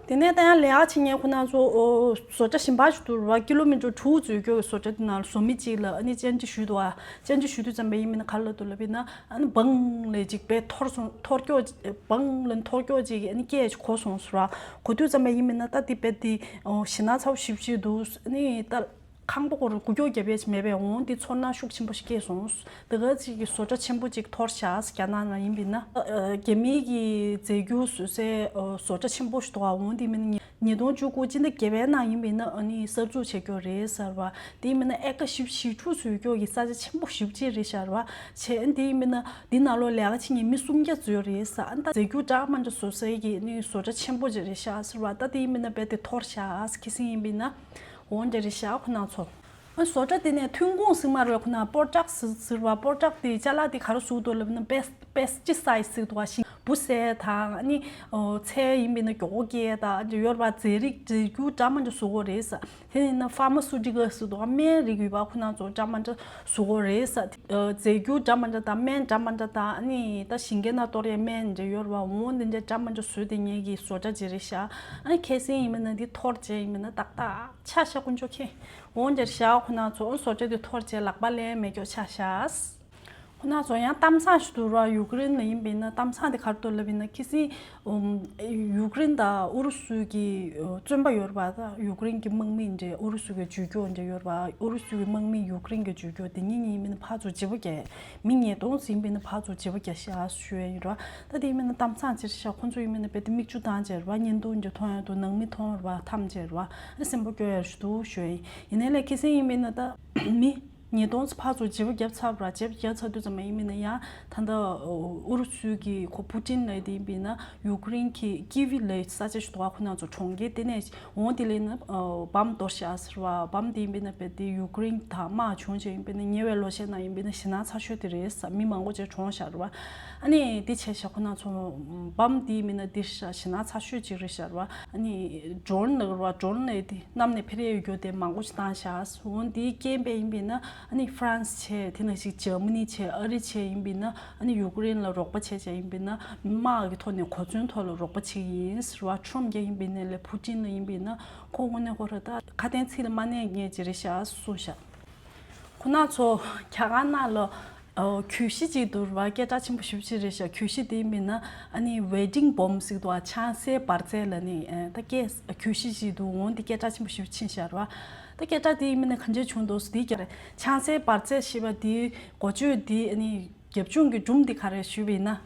དེ་ནས་ད་ཡང་ལས་ཀ་བྱེད་མཁན་ཁོ་ན་ཚོ་ཨོ་བཟོ་གྲྭ་གཞན་པ་ཞིག་ཏུ་ར་ཀི་ལོ་མི་ཊར་དྲུག་ཙམ་ཡོད་རྒྱུ་གི་བཟོ་གྲྭ་དེ་ནང་ལ་བཟོ་མི་གཅིག་ལ་ཨ་ནི་བཅར་འདྲི་ཞུས་འདུག་ཨ། བཅར་འདྲི་ཞུ་དུས་ཙམ་པ་ཡིན་མིན་ན་ག་ལབ་འདུག་ལབ་ཡིན་ན། ཨ་ནི་བང་ལས་ཅིག་དཔེ་འཐོར་སོང་། འཐོར་སྐྱོད་བང་ལ་འཐོར་སྐྱོད་ཅིག་གི་ཨ་ནི་སྐད་ཅིག་གོ་སོང་ཟེར་བ། གོ་དུས་ཙམ་པ་ཡིན་མིན་ན་ད་དེ་དཔེ་དེ་ཨོ་ཞེད་སྣང་ཚ་པོ་ཞེ་པོ་ཅིག་འདུག་ཨ་ནི་ད། ཁང་པ་སྐོར་འགུལ་སྐྱོད་རྒྱབ་ཡས་མེད་པས། འོང་འདི་ཚོར་སྣང་ཤུགས་ཆེན་པོ་ཞིག་སྐྱེས་སོང་། དེ་ག་ཅིག་གི་བཟོ་གྲྭ་ཆེན་པོ་ཅིག་འཐོར་ཤག་རྒྱ་ནག་ནང་ཡིན་པས་ན། ཨ་རྒྱ་མིའི་གི་རྫས་འགྱུར་བཟོ་སའི་ཨ་བཟོ་གྲྭ་ཆེན་པོ་ཞིག་འདུག་ཨ། འོང་འདི་མིན་ན་ཉིས་སྟོང་བཅུ་དགུ་སྤྱི་ཟླ་བརྒྱད་པའི་ནང་ཡིན་པས་ན་ཨ་ནི་གསར་འཛུགས་བྱེད་རྒྱུ་རེད་ཟེར་བ། དེ་མིན་ན་ཨེ་ཀ་བཞི་བཅུ་ཞེ་དྲུག་བཟོ་རྒྱུ་གི་ས་ཆ་ཆེན་པོ་ཞེ་པོ་ཅིག་རེད་ཤག་ར་བ། བྱས་འདི་ཡིན་པས་ན་འདི་ནང་ལོགས་ལས་ཀ་བྱེད་མཁན་མི་སུམ་བརྒྱ་ཙམ་ཡོད་རེད་ས། ཨ་ད་རྫས་འགྱུར་འདྲ་མི་འདྲ་བཟོ་སའི་གི་ནི་བཟོ་གྲྭ་ཆེན་པོ་ཅིག་རེད་ཤག་ཟེར་བ། ད་དེ་ཡིན་པས་ན་རྦད་དེ་འཐོར་ཤག་ཁི་སིང་ཡིན་པས་ན། འོ་འདྲ་རེད་ཤག་ཁོ་ན་ཚོ། ཨ་བཟོ་གྲྭ་དེ་ནས་ཐོན་ཁུངས་ཟེར་མ་རེད། ཁོ་ན་པོ་ཊག་སི་ཟེར་བ། པོ་ཊག་དེ་ཅ་ལག་དེ་ག་རེ་བཟོ་འདུག་ལབ་ན་པེས་པེས་ཊི་སའིཌ་ཟེར་འདུག་བ། ཞིང་འབུ་བསད་དང་ཨ་ནི་ཨོ་ཚལ་ཡིན་པས་ན་མགྱོགས་པོ་སྐྱེ་དང་ཡོད་པ། རྫས་རིགས་རྫས་འགྱུར་འདྲ་མི་འདྲ་བཟོ་གི་རེད་ས། དེ་ནས་ན་ཕར་མ་སུ་ཊི་ཀལ་ཟེར་འདུག་བ། སྨན་རིགས་ཡོད་པ་ཁོ་ན་ཚོ་འདྲ་མི་འདྲ་བཟོ་གི་རེད་ས། ཨ་རྫས་འགྱུར་འདྲ་མི་འདྲ་དང་སྨན་འདྲ་མི་འདྲ་དང་ཨ་ནི་ད་ཞིང་ཁའི་ནང་གཏོར་ཡས་སྨན་འདྲ་ཡོད་རེད་བ། འོ་འདི་འདྲ་འདྲ་མི་འདྲ་བཟོས་བསྡད་མཁན་གྱི་བཟོ་གྲྭ་ཅིག་རེད་ཤག་ཨ་ནི་ཁ་སང་ཡིན་པས་ན་འདི་འཐོར་བྱས་ཡིན་པས་ན་ཏག་ཏག་ཆགས་ཤག་དཀོན་མཆོག་མཁྱེན། འོ་འདྲ་ཤག་ཁོ་ན་ཚོ། ཨ་བཟོ་གྲྭ་འདི་འཐོར་བྱས་ལག་པ་ལེན་མེད་སྐྱོ་ཆགས་ཤག་ཁོ་ན་ཚོ་ཡང་གཏམ་བཟང་ཞིག་འདུག་ར། ཡུ་ཀེ་རེན་ལ་ཡིན་པས་ན་གཏམ་བཟང་དེ་ག་རེ་འདུག་ལབ་ཡིན་ན། ཁ་སང་ཨུམ་ཡུ་ཀེ་རེན་དང་ཨུ་རུ་སུ་གི་ཨོ་བཙོན་པ་ཡོད་རེད་པ། ད་ཡུ་ཀེ་རེན་གྱི་དམག་མི་འདྲ་ཨུ་རུ་སུ་གི་འཇུས་སྐྱོར་འདྲ་ཡོད་རེད་པ། ཨུ་རུ་སུ་གི་དམག་མི་ཡུ་ཀེ་རེན་གྱི་འཇུས་སྐྱོར་དེ་གཉིས་གཉིས་ཡིན་པས་ན་ཕར་ཚུར་བརྗེ་པོ་རྒྱག་མི་ཉིས་སྟོང་ཙམ་ཡིན་པས་ན་ཕར་ཚུར་བརྗེ་པོ་རྒྱག་ཤག་ཞུ་ཡ་ཡིན་ར། ད་དེ་ཡིན་པས་ན་གཏམ་བཟང་ཅིག་རེད་ཤག་ཁོང་ཚོ་ཡིན་པས་ན་རྦད་དེ་མིག་ཆུ་བཏང་བྱས་རེད་པ། བརྙན་ཐུང་འདྲ་མཐོང་ཡ་འདུག་ནང་མི་མཐོང་རེད་པ། འཐམས་བྱས་རེད་པ། ཨ་སེམས་པ་སྐྱོ་ཡ་ཞིག་འདུག་ཞུ་ཡ་ཡིན། ཡིན་ནའི་ལས་ཁ་སང་ཡིན་པས་ན་ད་མི་ཉིས་སྟོང་ཙམ་ཕར་ཚུར་བརྗེ་པོ་བརྒྱབ་ཚར་བ་ར། བརྗེ་པོ་བརྒྱབ་ཚར་དུས་ཙམ་པ་ཡིན་པས་ན་ཡང་ད་ལྟ་ཨུ་རུ་སུ་གི་ཁོ་པུ་ཏིན་ལབ་དེ་ཡིན་པས་ན་ཡུ་ཀེ་རེན་གྱི་ཀི་ཝི་ལབ་ས་ཆ་ཞིག་འདུག་ག་ཁོ་ན་ཚོ་གྲོངས་ཀྱི། དེ་ནས་འོང་དེ་ལས་ན་ཨ་བམ་གཏོར་ཤག་ཟེར་བ། བམ་དེ་ཡིན་པས་ན་རྦད་དེ་ཡུ་ཀེ་རེན་དང་དམག་བྱུང་བྱས་ཡིན་པས་ན་ཉེ་བའི་ལོ་ཤས་ནང་ཡིན་པས་ན་ཞེད་སྣང་ཚ་ཤོས་དེ་རེད་ས། མི་མང་པོ་ཅིག་གྲོངས་ཤག་རེད་པ། ཨ་ནི་དེ་བྱས་ཤག་ཁོ་ན་ཚོ་བམ་དེ་ཡིན་པས་ན་དེ་ཤག་ཞེད་སྣང་ཚ་ཤོས་ཅིག་རེད་ཤག་རེད་པ། ཨ་ནི་ཌོ་རོན་ལབ་རེད་པ། ཌོ་རོན་ལབ་དེ་གནམ་ནས་འཕུར་ཡས་ཡོད་རྒྱུ་དེ་མང་པོ་ཞིག་བཏང་ཤག་འོང་དེའི་རྐྱེན་པས་ཡིན་པས་ན་ཨ་ནི་ཧྥ་རན་སི་བྱས། དེ་ནང་བཞིན་འཇར་མ་ནི་བྱས། ཨ་རི་བྱས་ཡིན་པས་ན་ཨ་ནི་ཡུ་ཀེ་རེན་ལ་རོགས་པ་བྱས་བྱས་ཡིན་པས་ན་དམག་གི་ཐོག་ནས་གོ་མཚོན་ཐོག་ལ་རོགས་པ་བྱེད་ཀྱི་ཡིན་ཟེར་བ། ཁྲོམ་རྒྱག་ཡིན་པས་ན་ལས་ཕུ་ཏིན་ལ་ཡིན་པས་ན་ཁོ་དངོས་གནས་ཁོ་ར་ད་ཁ་དན་ཚིག་ལ་མ་གནས་མཁན་ཅིག་རེད་ཤག་གསུངས་ཤག་ཁོ་ན་ཚོ་རྒྱ་གར་ནང་ལ་ཨོ་གྱོད་གཞི་ཅིག་འདུག་ར། སྐད་གྲགས་ཆེན་པོ་ཞེ་པོ་ཅིག་རེད་ཤག་གྱོད་གཞི་དེ་ཡིན་པས་ན་ཨ་ནི་ཝེ་ཏིང་བོམ་ཟེར་འདུག་ག་ཆང་སའི་འབར་རྫས་ལབ་ནི་ཨ་ད་སྐད་གྱོད་གཞི་ཅིག་འདུག་འོང་དེ་སྐད་གྲགས་ཆེན་པོ་ཞེ་པོ་ཕྱིན་ཤག་ར། ད་སྐད་གྲགས་དེ་ཡིན་པས་ན་གང་ཅི་བྱུང་འདུག་ཟེར་དེ་རྒྱ་ཆང་སའི་འབར་རྫས་ཞེས་པ་དེའི་འགོ་བརྗོད་དེ་ཨ་ནི་རྒྱབ་ལྗོངས་ཀྱི་སྒྲུང་དེ་ག་རེ་ཞུས་པ་ཡིན་ན།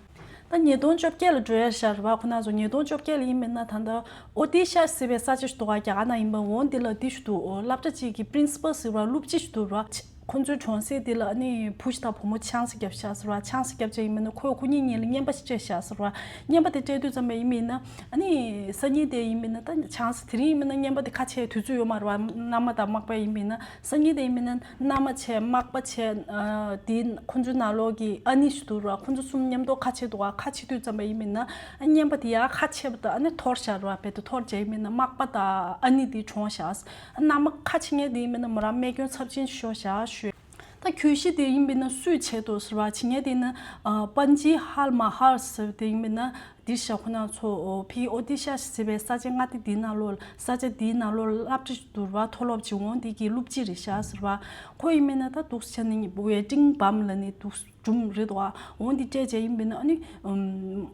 ད་ཉིས་སྟོང་བཅོ་བརྒྱད་ལ་འགྲོ་ཡ་ཤག་ར་བ། ཁོ་ན་ཚོ་ཉིས་སྟོང་བཅོ་བརྒྱད་ལ་ཡིན་མིན་ན་ད་ལྟ་ཨོ་ཏི་ཤ་ཟེར་བའི་ས་ཆ་ཞིག་འདུག་ག་རྒྱ་གར་ནང་ཡིན་པ། འོང་འདི་ལ་འདི་ཞིག་འདུག་ཨོ་སློབ་གྲྭ་གཅིག་གི་པི་རིན་སི་པལ་ཟེར་བ་སློབ་སྤྱི་ཞིག་འདུག་ར། ཁོ་ཚོའི་གྲོང་གསེབ་འདི་ལ་ཨ་ནི་བུ་ཞིག་དང་བུ་མོ་ཆང་ས་བརྒྱབ་ཤག་ཟེར་བ། ཆང་ས་བརྒྱབ་བྱས་ཡིན་མིན་ན་ཁོས་ཁོ་གཉིས་གཉིས་ལ་རྔན་པ་ཞིག་སྤྲད་ཤག་ཟེར་བ། རྔན་པ་དེ་སྤྲད་དུས་ཙམ་པ་ཡིན་མིན་ན་ཨ་ནི་སང་ཉིན་དེ་ཡིན་མིན་ན་ད་ཆང་ས་དེ་རིང་ཡིན་མིན་ན་རྔན་པ་དེ་ཁ་ཕྱེ་དུས་ཚོད་ཡོད་མ་རེད་བ། མནའ་མ་དང་མག་པ་ཡིན་མིན་ན། སང་ཉིན་དེ་ཡིན་མིན་ན་མནའ་མ་བྱས་མག་པ་བྱས། ཨ་དེ་ཁོ་ཚོའི་ནང་ལོགས་ཀྱི་ཨ་ནེ་ཞིག་འདུག་ར། ཁོ་ཚོ་གསུམ་མཉམ་དུ་ཁ་ཕྱེ་འདུག་ག་ཁ་ཕྱེ་དུས་ཙམ་པ་ཡིན་མིན་ན་ཨ་རྔན་པ་དེ་ཡར་ཁ་ཕྱེ་བ་དང་ཨ་ནི་འཐོར་ཤག་ར་བ། རྦད་དེ་འཐོར་བྱས་ཡིན་མིན་ན་མག་པ་དང་ཨ་ནེ་དེ་གྲོངས་ཤག་མནའ་མ་ཁ་ཕྱེ་མཁན་དེ་ཡིན་མིན་ན་མོ་རང་རྨས་སྐྱོན་ཚབས་ཆེན་ཤོར་ཤག་ཞུས། ད་གྱོད་གཞི་དེ་ཡིན་པས་ན་སུས་བྱས་འདུག་ཟེར་བ། བྱེད་མཁན་དེ་ནི་ཨ་པན་ཇི་ཧལ་མ་ཧལ་ཟེར་བ་དེ་ཡིན་པས་ན་འདིར་ཤག་ཁོ་ན་ཚོ་ཕི་ཨོ་ཏི་ཤ་ཟེར་བའི་ས་ཆ་མངའ་སྡེ་འདིའི་ནང་ལོགས། ས་ཆ་འདིའི་ནང་ལོགས་སློབ་གྲྭ་ཞིག་འདུག་ར་བ། མཐོ་སློབ་ཅིག་འོང་འདི་གི་སློབ་སྤྱི་རེད་ཤག་ཟེར་བ། ཁོ་ཡིན་པས་ན་ད་འདུག་སེ་བྱས་ནས་ཝེ་ཏིང་བམ་ལབ་ནས་འདུག་སྒྲུང་རེད་འདུག་ག་འོང་འདི་སྤྲད་བྱས་ཡིན་པས་ན་ཨ་ནི་ཨམ།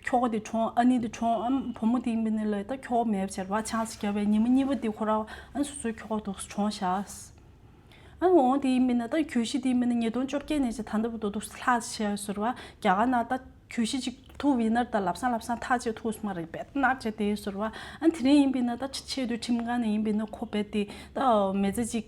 ཁྱོ་ག་དེ་གྲོངས། ཨ་ནེ་དེ་གྲོངས། ཨ་བུ་མོ་དེ་ཡིན་པ་ཡིན་ན་ལ་ད་ཁྱོ་ག་མེད་པ་བྱས་རེད་བ། ཆང་ས་བརྒྱབ་པའི་ཉི་མ་གཉིས་པ་དེ་ཁོ་རང་ཨ་སོ་སོའི་ཁྱོ་ག་འདུག་སེ་གྲོངས་ཤག་ཨ་འོ་དེ་ཡིན་པ་ཡིན་ན་ད་གྱོད་གཞི་དེ་ཡིན་པ་ཡིན་ན་ཉིས་སྟོང་བཅོ་བརྒྱད་ནས་ཅིག་ད་ལྟ་བར་དུ་འདུག་སེ་ལྷག་བྱས་ཡོད་ཟེར་བ། རྒྱ་གར་ནང་ད་གྱོད་གཞི་ཅིག་ཐུག་པ་ཡིན་ན་ད་ལམ་སང་ལམ་སང་ཐག་བཅད་ཐུབ་སེ་མ་རེད། དཔེ་ནག་བྱས་བསྡད་ཡོད་ཟེར་བ། ཨ་དེ་རིང་ཡིན་པ་ཡིན་ན་ད་ཆེས་མཐོའི་ཁྲིམས་ཁང་ནས་ཡིན་པ་ཡིན་ན་ཁོ་རྦད་དེ་ད་མི་ཚེ་གཅིག་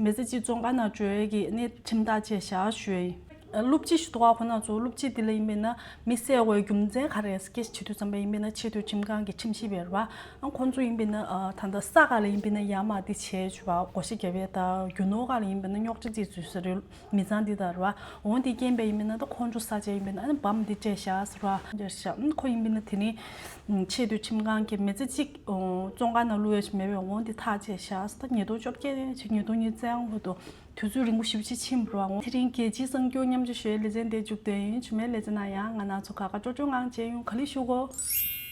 མི་ཚེ་གཅིག་བཙོན་ཁང་ནང་འགྲོ་ཡས་ཀྱི་ནས་ཁྲིམས་ཐག་བཅད་བཞག་ཞུ་ཡས་ཡིན། སློབ་སྤྱི་ཞིག་འདུག་ག་ཁོ་ན་ཚོ་སློབ་སྤྱི་དེ་ལ་ཡིན་པ་ཡིན་ན་མི་བསད་དགོས་རྒྱུ་མཚན་ག་རེ་སྐད་ཆ་བྱེད་དུས་ཙམ་པ་ཡིན་པ་ཡིན་ན་ཆེས་མཐོའི་ཁྲིམས་ཁང་གི་ཁྲིམས་ཞིབ་པ་རེད་བ། ཨ་ཁོང་ཚོ་ཡིན་པ་ཡིན་ན་ཨ་ད་ལྟ་ས་ག་ལ་ཡིན་པ་ཡིན་ན་ཡར་མར་དེ་བྱས་བྱུང་བ། བགོ་བཤའ་བརྒྱབ་ཡས་ད་རྒྱུ་ནོར་ག་ལ་ཡིན་པ་ཡིན་ན་རྙོག་དྲ་རྩིས་ཚུལ་ཟེར་རེད། མི་ཚང་འདི་དང་རེད་བ། འོང་དེ་རྐྱེན་པས་ཡིན་པ་ཡིན་ན་ད་ཁོང་ཚོ་ས་ཆ་ཡིན་པ་ཡིན་ན་ཨ་ནི་བམ་འདི་སྤྲད་བཞག་ཟེར་བ། སྤྲད་བཞག་ཨ་ཁོ་ཡིན་པ་ཡིན་ན་དེ་ནི་ཆེས་མཐོའི་ཁྲིམས་ཁང་གི་མི་ཚེ་གཅིག་བཙོན་ཁང་ནང་བླུག་ཡས་ཞིག་མེད་པས། འོང་དེ་ཐག་བཅད་བཞག་ཟེར། ད་ཉིས་སྟོང་བཅོ་བརྒྱད་ནས་ཉིས་སྟོང་ཉི་ཤུ་རྩ་ལྔ་བར་དུ། དུས་ཚོད་རིང་པོ་ཞེ་པོ་ཅིག་ཕྱིན་པ་རེད་བ། དེ་རིང་རྒྱལ་སྤྱིའི་གསར་འགྱུར་མཉམ་སྤྱོད་ཞུ་ཡས་ལེ་ཚན་འདིར་མཇུག་བསྡུ་ཡིན། རྗེས་མའི་ལེ་ཚན་ནང་ཡང་ང་རང་ཚོ་ག་ག་ཅོ་ཅོ་ངང་མཇལ་ཡོང་། ག་ལེར་བཞུགས་གོ།